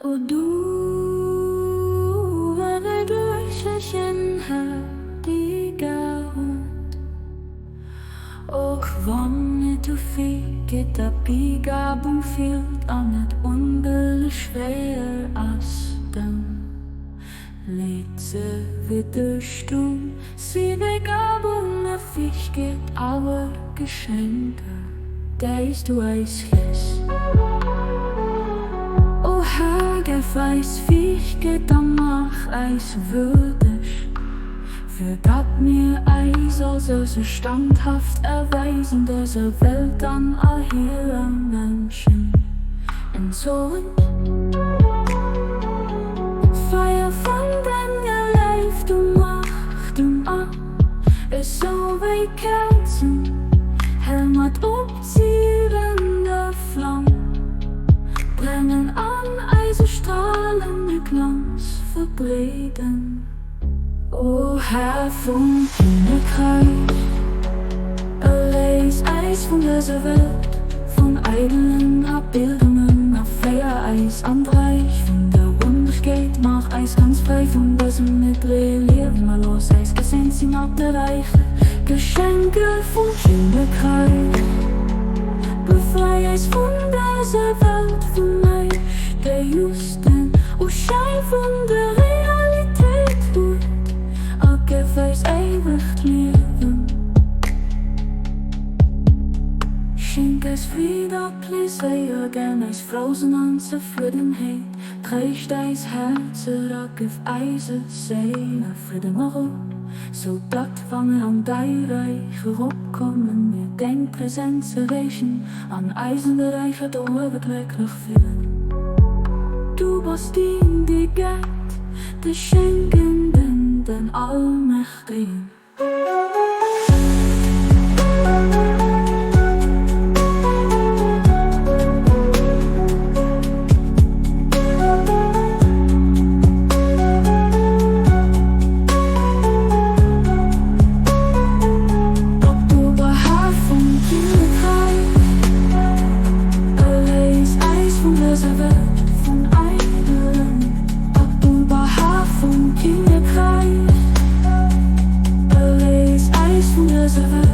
O du allerglücklichen Herr, die Gud, Och wann du fikk et a begabung fyllt an et underlig schwer ass, dann Leze Widderstum, sie Begabung a fikk et awer Geschenke, déis du eis gess. O Herr, geff eis Fähigkeit a maach eis würdeg, fir datt mir eis als esou standhaft erweisen dëser Welt an all hire Mënschen entsoen. Feier vun denger Léift u Macht um a esou wéi Käerzen hell mat opzierender Flam brennen an eise stralende Glanz verbreeden. O Här vum Kinnekräich, erléis äis vun dëser Welt, vun eidelen Abildungen a féier äis an d'Räich vun der Wonneschkeet. Maach äis ganz fräi vun dësem niddrege Liewen a looss äis geseent si mat de räiche Geschenke vum Kinnekräich. Befrei äis vun dëser Welt, vun näischt, déi just Den Uschäin vun der Realitéit huet a gëff eis éiwegt Liewen. Schenk eis Freed a Pleséier, gäll eis Frousen an Zefriddenheet, tréischt eis Häerzer a gëff eise Séile Fridden a Rou, sou datt, wa mir an däi Räich eropkommen, mir deng Präsenz erreechen an eis an de Räicher do uewe glécklech fillen. Du bass deen, dee gett, de Schenkenden, den Allmächtegen. Gott, du Beherr vum Kinnekräich, erléis äis vun dëser Welt, vun eidelen. Gott, du Beherr vum Kinnekräich, erléis äis vun dëser Welt.